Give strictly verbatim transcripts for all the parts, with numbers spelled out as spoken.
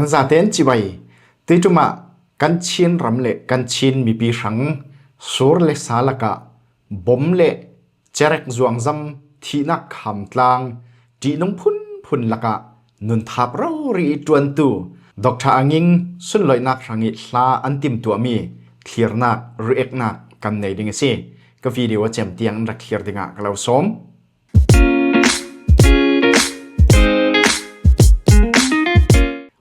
Zaten cibai, tuiṭumah kan Chin ram le kan Chin mipi hrang sur le sa lakah bom le cerek zuangzam thihnak khamtlang ṭihnung phunphun lakah nunthap rori ih ṭuantu Doctor Anging sunloihnak hrangih hla an timtuahmi thlirnak, react-nak kan nei ding a si. Ka video a cem tiang in rak thlir dingah ka lo sawm.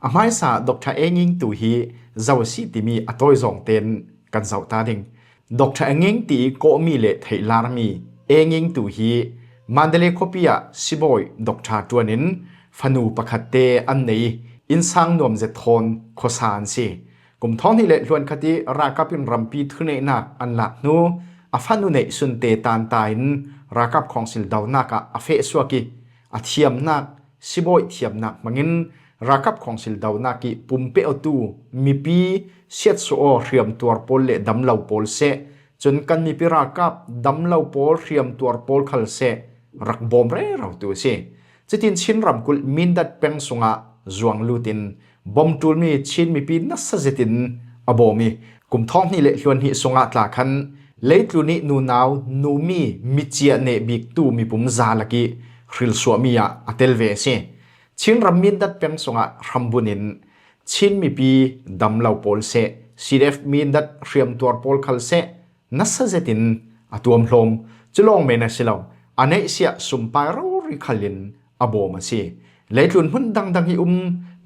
A hmaisa Doctor Anging tu hi zo a si timi a tawizawng tein kan zoh ta ding. Doctor Anging ti kawhmi le theihlarmi Anging tu hi Mandalay khuapi ah sibawi doctor ṭuanin fanu pakhatte an nei, innsang nuam zet thawn khuasa an si. Kum thawng hnih le hluan khat ih ralkap in rampi thuneihnak an lak hnu, a fanu neihsunte tanta in ralkap khawngsil donak ah a fehsuak ih, a thiamnak, sibawi thiamnak hmangin ralkap khawngsil donak ih pumpeh awtu mipi siatsuah aw hriamtuar pawl le damlo pawl seh, cun kan mipi ralkap damlo pawl hriamtuar pawl khal seh rak bawm rerotu a si. Cutin Chin ramkulh Mindat peng sungah zuang lutin bom ṭulmi Chin mipi nasa zetin a bawm ih, kum thawng hnih le hluan hnih sungah tla khan leitlun ih nunau numi mi ciah neh biktu mipum za lakih hrilsuahmi ah a tel ve a si. Chin ram Mindat peng sungah hrambun in Chin mipi damlo pawl seh, C D F Mindat hriamtuar pawl khal seh, nasa zetin a tuamhlawm. Cu lawng men a si lo, a neihsiah sumpai rori khalin a bawm a si. Leitlun hmun dangdang ih um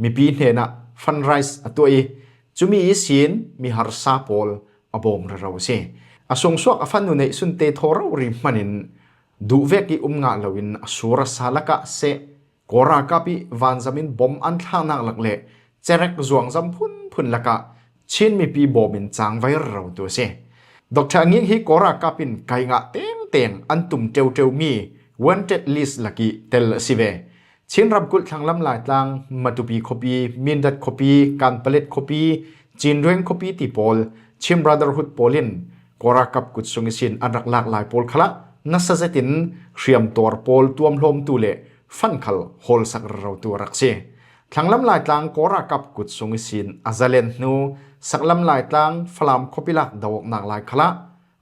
mipi hnenah fundraise a tuah ih, cumi ihsin mi harsa pawl a bawm rero a si. A sungsuak a fanu neihsunte thaw rori hmanin duhvek ih um ngah loin a sur a sa lakah seh, Kawl ralkap ih vanzam in bom an thlaknak lak le cerek zuangzam phunphun lakah Chin mipi bawm in cangvai rerotu a si. Doctor Anging hi Kawl ralkap in kai ngah tengteng an tum ṭeuṭeumi wanted list lakih tel a si ve. Chin ramkulh thlanglam Laitlang, Matupi khuapi, Mindat khuapi, Kanpalet khuapi, Chindueng khuapi ti pawl, Chin Brotherhood pawl in Kawl ralkap kut sung ihsin an rak lak lai pawl khalah nasa zetin hriamtuar pawl tuamhlawmtu le fan khal hawlsak rerotu a rak si. Thlanglam Laitlang Kawl ralkap kut sung ihsin a zalen hnu, Saklam Laitlang Falam khuapi lak do awknak lai khalah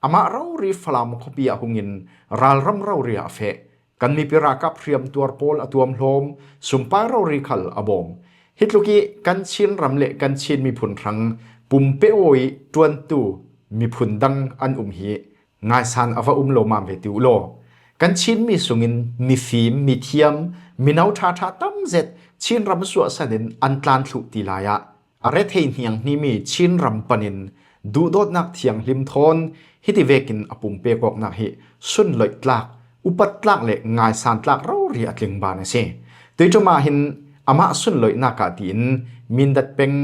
amah rori Falam khuapi ah hungin ralram rori ah a feh. Kan mipi ralkap hriamtuar pawl a tuamhlawm, sumpai rori khal a bawm. Hi tluk ih kan Chin ram le kan Chin miphun hrang pumpeh aw ih ṭuantu miphun dang an um hi ngaisan a va um lawmmam ve ti uh law. Kan Chin mi sungin mifim, mithiam, mino ṭhaṭha tam zet Chin ram suahsan in an tlan thluh ti lai ah a rethei hnianghnimi Chin ram panin duhdawtnak thianghlim thawn hiti vekin a pumpek awknak hi sunloih tlak, upat tlak le ngaisan tlak rori a tling ban a si. Tuiṭum ah hin amah sunloihnak ah tiin Mindat peng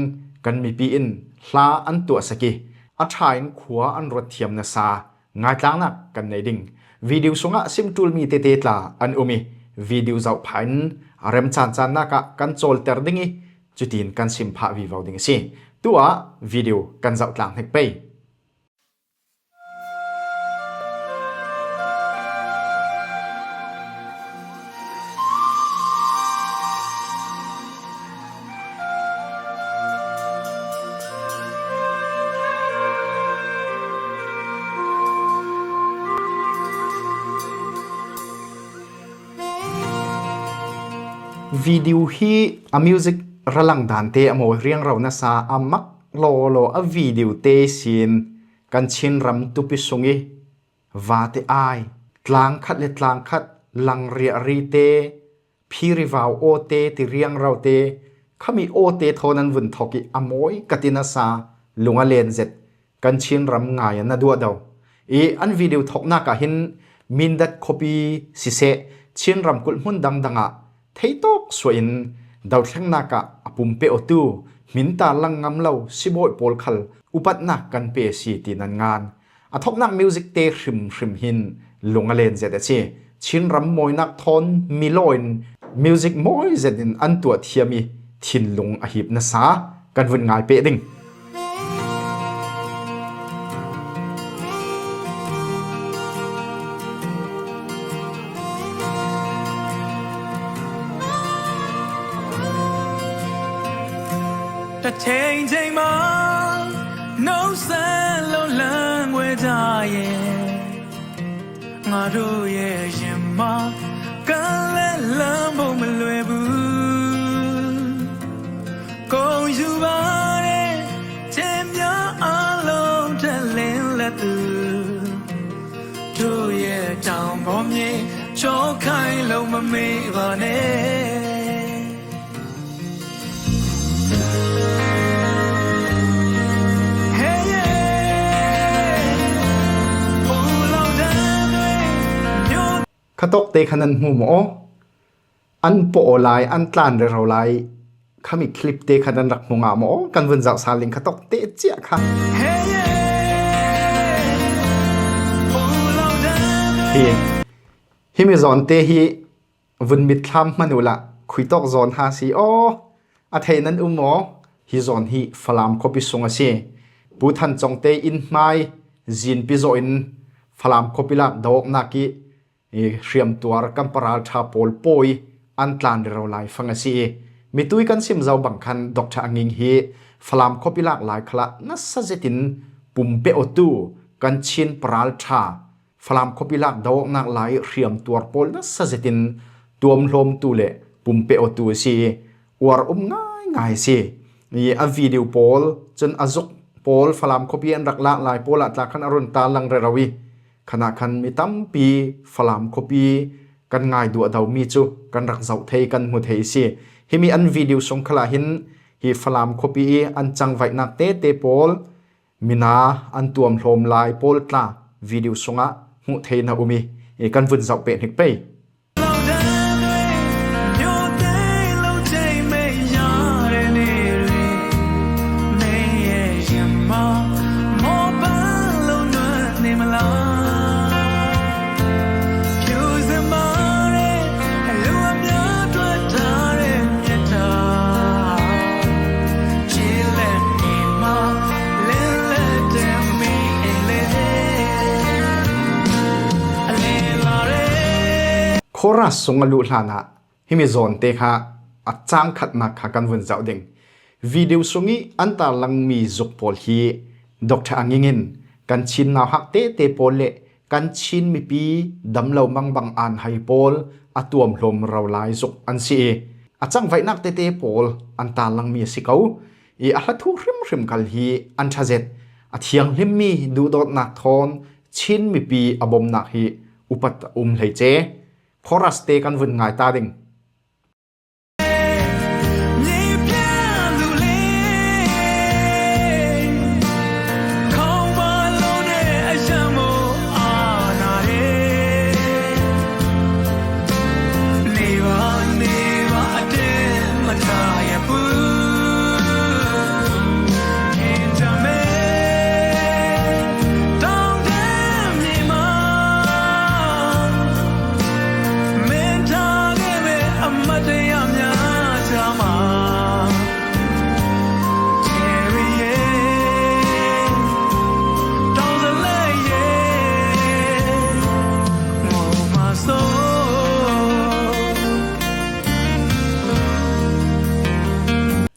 kan mipi in hla an tuahsak ih a ṭha in khua an ruat thiam nasa ngaitlangnak kan nei ding. Video sungah sim ṭulmi tete tla an um ih video zoh pha in a rem cancannak ah kan cawlter ding ih cutin kan sim phah vivo ding a si. Tu ah video kan zoh tlang hnik pei. Video hi a music ralang dante a mawi riangro nasa a mak lawlaw a video te sin kan Chin ram tupi sung ih vate ai, tlangkhat le tlangkhat langriah rite, phirivau awte ti riangro te, khami awte thawn an vun thawk ih a mawi ka ti nasa lung a len zet kan Chin ram ngai a na duah do. Ih an video thawknak ah hin Mindat khuapi siseh, Chin ramkulh hmun dangdang ah theitawk suah in dothlengnak ah a pumpeh awtu hminta lang ngam lo sibawi pawl khal upatnak kan pe a si ti nan ngan. A thawknak music te hrimhrim hin lung a len zet a si. Chin ram mawinak thawn milaw in music mawi zetin an tuah thiam ih thinlung a hip nasa kan vun ngai peh ding. တစ်ချိန်ချိန်မှာ နှုတ်ဆက်လို့လမ်းခွဲကြရင် ငါတို့ရဲ့ရင်မှာ ကလဲလမ်းဖို့မလွယ်ဘူး။ ဂုဏ်ယူပါတယ် ခြင်းများအားလုံးထက်လင်းလက်သူ တို့ရဲ့တောင်ပေါ်မြေ ချောခိုင်းလို့မမေ့ပါနဲ့။ Hey, yeah. ဘူးလောင်တန်းတွေမြို့ Khatawkte kha nan hmu maw aw? An pawh aw lai, an tlan rero lai khami clipte kha nan rak hmu ngah maw aw? Kan vun zoh sal ding khatawkte ciah kha. Hey, yeah. Hi, himi zawnte hi vun mitthlam hman uhla khuitawk zawn ha si aw. A thei nan um maw? Hi zawn hi Falam khuapi sung a si. Pu Than Cawngte inn hmai zinpi zawhin Falam khuapi lak do-awknak i, i hriamtuar kan paralṭha pawl pawi an tlan rero lai fang a si i, mitui kan sim zo bang khan Doctor A Nging hi Falam khuapi lak lai khalah nasa zetin pumpek awtu kan Chin paralṭha Falam khuapi lak do-awknak lai hriamtuar pawl nasa zetin tuamhlawmtu le pumpek awtu a si i, uar um ngaingai a si. I a video pawl cun a zuk pawl Falam khuapi an rak lak lai pawl ah tla khan a run tarlang rero i, khanah khan mi tampi Falam khuapi kan ngai duahdomi cu kan rak zoh thei, kan hmu thei a si. Himi an video sung khalah hin hi Falam khuapi i an cangvaihnak tete pawl, mina an tuamhlawm lai pawl tla video sungah hmuh theih na um i, i kan vun zoh peh hnik pei. Chorus sung a luh hlanah himi zawnte kha a cang khatnak kha kan vun zoh ding. Video sung i an tarlangmi zuk pawl hi Doctor A Nging in kan Chin nauhak tete pawl le kan Chin mipi damlo mangbang an hai pawl a tuamhlawm rero lai zuk an si i, a cangvaihnak tete pawl an tarlangmi a si ko. I a hlathu hrimhrim khal hi an ṭha zet. A thianghlimmi duhdawtnak thawn Chin mipi a bomnak hi upat a um hleice. Chorus te kan vun ngai ta ding.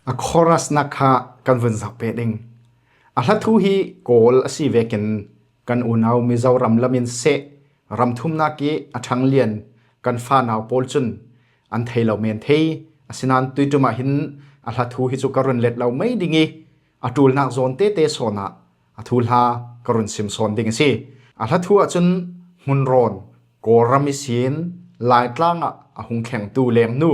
A chorus nak kha kan vun zoh peh ding. A hlathu hi Kawl a si vekin kan unau Mizoram lam in seh, ramthumnak i a ṭhanglian kan fanau pawl cun an thei lo men thei. Asinain tuiṭum ah hin a hlathu hi cu ka run let lo mei ding i, a ṭulnak zawn tete sawn ah a thuhla ka run sim sawn ding a si. A hlathu ahcun hmunrawn Kawlram ihsin Laitlang ah a hung thlengtu lengnu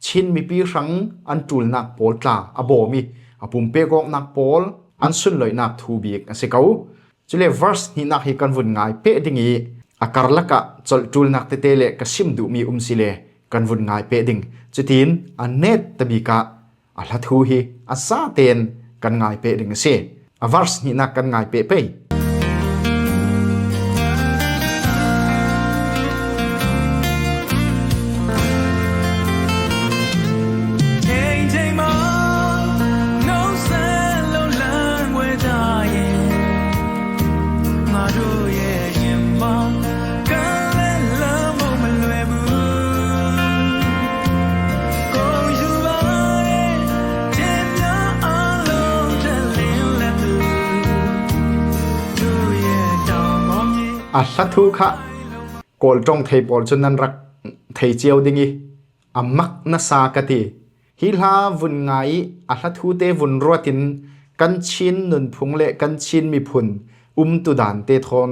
Chin mipi hrang an ṭulnak pawl tla a bawm i, a pumpek awknak pawl an sunloihnak thu bik a si ko. Cule verse hnihnak hi kan vun ngai peh ding i, a karlak ah colh ṭulnak tete le ka sim duhmi um si le kan vun ngai peh ding. Cutin a netta bik ah a hlathu hi a zaten kan ngai peh ding a si. A verse hnihnak kan ngai peh pei. A hlathu kha Kawl ṭawng thei pawl cun nan rak thei cio ding i, a mak nasa ka ti. Hi hla vun ngai i a hlathu te vun ruat in kan Chin nunphung le kan Chin miphun umtu dan te thawn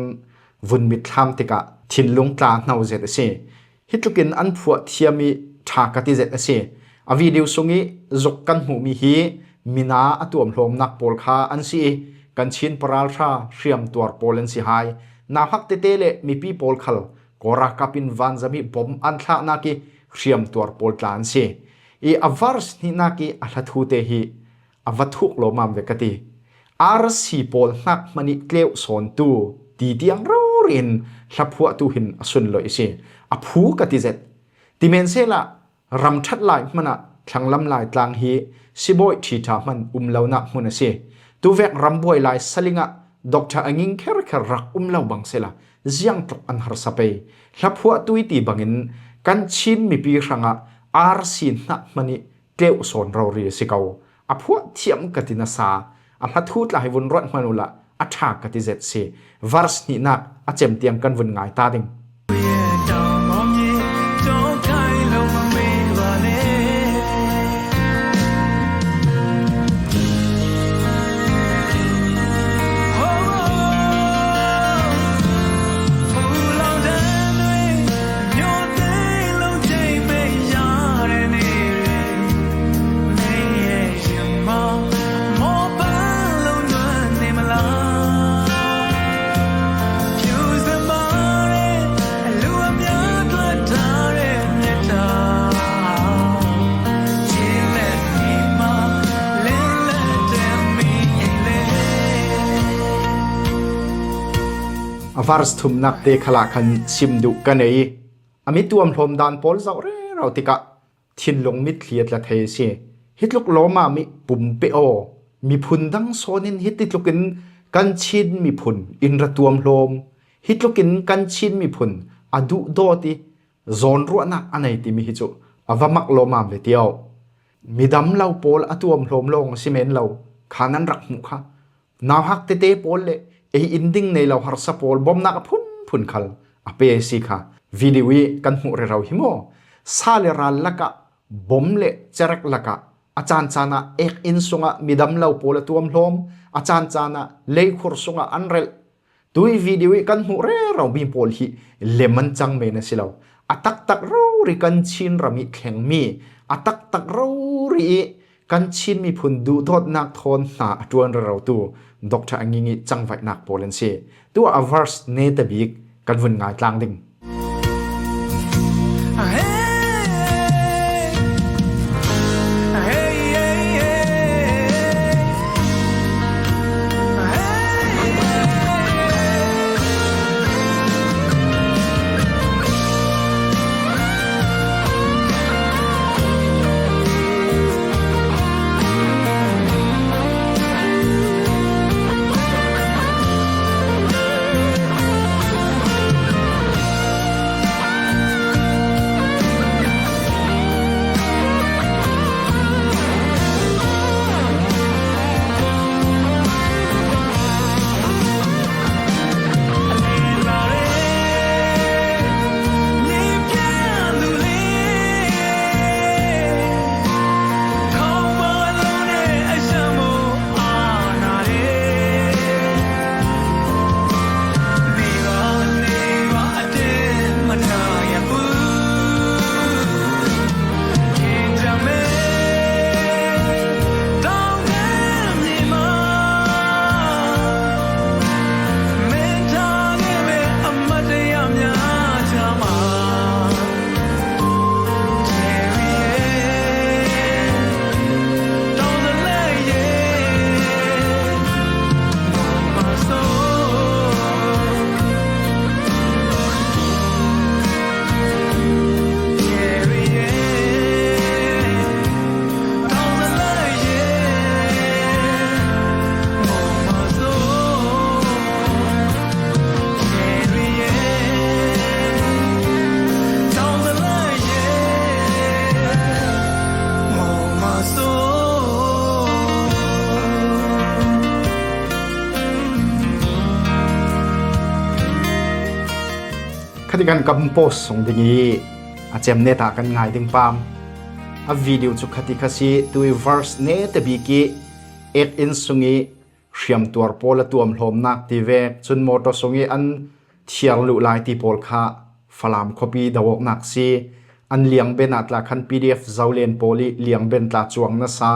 vun mitthlam tikah thinlung tla hno zet a si. Hi tlukin an phuah thiam i ṭha ka ti zet a si. A video sung i zuk kan hmuhmi hi mina a tuamhlawmnak pawl kha an si i, kan Chin paralṭha hriamtuar pawl an si hai. Nauhak tete le mipi pawl khal Kawra kap in vanzam i bom an thlahnak i hriamtuar pawl tla an si. I a verse hnihnak i a hlathu te hi a va thuk lawmam ve ka ti. R C pawl hnak hmanh i tleuh sawntu ti tiang rori in hlaphuahtu hin a sunloih a si. A phu ka ti zet. Ti men sehla, ramṭhat lai hmanh ah thlanglam lai tlang hi sibawi ṭhiṭha hmanh um lonak hmun a si. Tuvek rambuai lai saling ah Doctor A Nging kherkher rak um lo bang sehla, ziangtluk an harsa pei. Hlaphuahtu i ti bangin kan Chin mipi hrangah R C hnak hmanh i tleuh sawn rori a si ko. A phuah thiam ka ti nasa, a hlathu tla hi vun ruat hmanh uhla, a ṭha ka ti zet si. Verse hnihnak a cem tiang kan vun ngai ta ding. A verse thumnak te khalah khan sim duh ka nei. A mi tuamhlawm dan pawl zoh rero tikah thinlung mitthli a tla thei a si. Hi tluk lawmam i pumpek aw, miphun dang sawn in hi ti tlukin kan Chin miphun in ra tuamhlawm, hi tlukin kan Chin miphun a duhdawt i zawnruahnak a nei timi hi cu a va mak lawmam ve ti aw. Midam lo pawl a tuamhlawm lawng a si men lo kha nan rak hmuh kha. Nauhak tete pawl le ei in ding nei lo harsa pawl bomnak a phunphun khal a pe a si kha. Video i kan hmuh rero hi maw? Sa le ral lakah, bom le cerek lakah, a caancaan ah ek inn sungah midam lo pawl a tuamhlawm, a caancaan ah leikhur sungah an relh. Tui video i kan hmuh rero mi pawl hi lem an cang men a si lo. A taktak rori kan Chin ram i thlengmi, a taktak rori i kan Chin miphun duhdawtnak thawn hna a ṭuan rerotu Doctor A Nging i cangvaihnak pawl an si. Tu ah a verse neta bik kan vun ngai tlang ding. Khati kan kam post sung ding i a cem neta kan ngai ding pam. A video cu khati kha si, tui verse neta bik i et in sung i hriamtuar pawl a tuam hlawmnak ti vek, cun motor sung i an thiar luh lai ti pawl kha Falam khuapi do awknak si. An liangben ah tla khan P D F Zolen pawl i liangben tla cuang nasa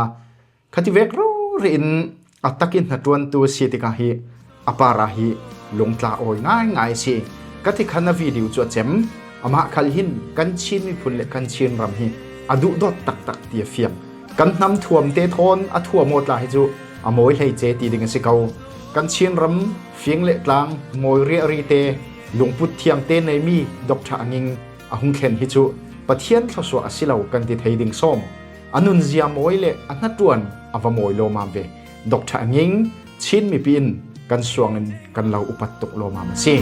khati vek rori in a takin hnaṭuantu a si tikah hi a para hi lungtla awi ngaingai a si. Ka ti khan a video cu a cem. Amah khal hin kan Chin miphun le kan Chin ram hi a duhdawt taktak ti a fiang. Kan hnam thuamte thawn a thuam aw tla hi cu a mawi hleice ti ding a si ko. Kan Chin ram fing le tlang mawi riahri te lungput thiangte neimi Doctor Anging a hung thlen hi cu Pathian thluasuah a si lo kan ti thei ding sawm. A nunzia mawi le a hnaṭuan a va mawi lawmam ve. Doctor Anging Chin mipi in kan suangin kan lo upat tuk lawmam a si.